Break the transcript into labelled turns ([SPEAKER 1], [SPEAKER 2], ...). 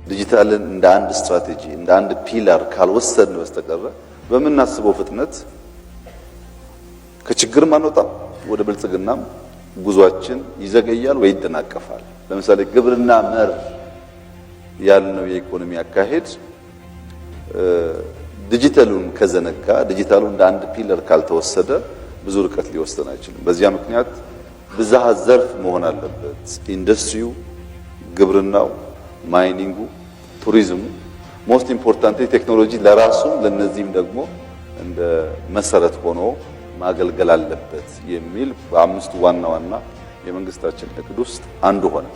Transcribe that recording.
[SPEAKER 1] ዲጂታልን እንደ አንድ ስትራቴጂ፣ እንደ አንድ pillar ካልወሰድን በስተቀረ በምናስበው ፍጥነት ከችግርም አንወጣም፣ ወደ ብልጽግናም ጉዟችን ይዘገያል ወይ ይደናቀፋል። ለምሳሌ ግብርና መር ያልነው የኢኮኖሚ አካሄድ ዲጂታሉን ከዘነጋ፣ ዲጂታሉ እንደ አንድ pillar ካልተወሰደ ብዙ ርቀት ሊወስደን አይችልም። በዚያ ምክንያት ብዝሃ ዘርፍ መሆን አለበት። ኢንዱስትሪው፣ ግብርናው፣ mining ኡ፣ ቱሪዝሙ፣ most important ቴክኖሎጂ ለራሱም ለነዚህም ደግሞ እንደ መሰረት ሆኖ ማገልገል አለበት የሚል በአምስቱ ዋና ዋና የመንግስታችን እቅድ ውስጥ አንዱ ሆነ።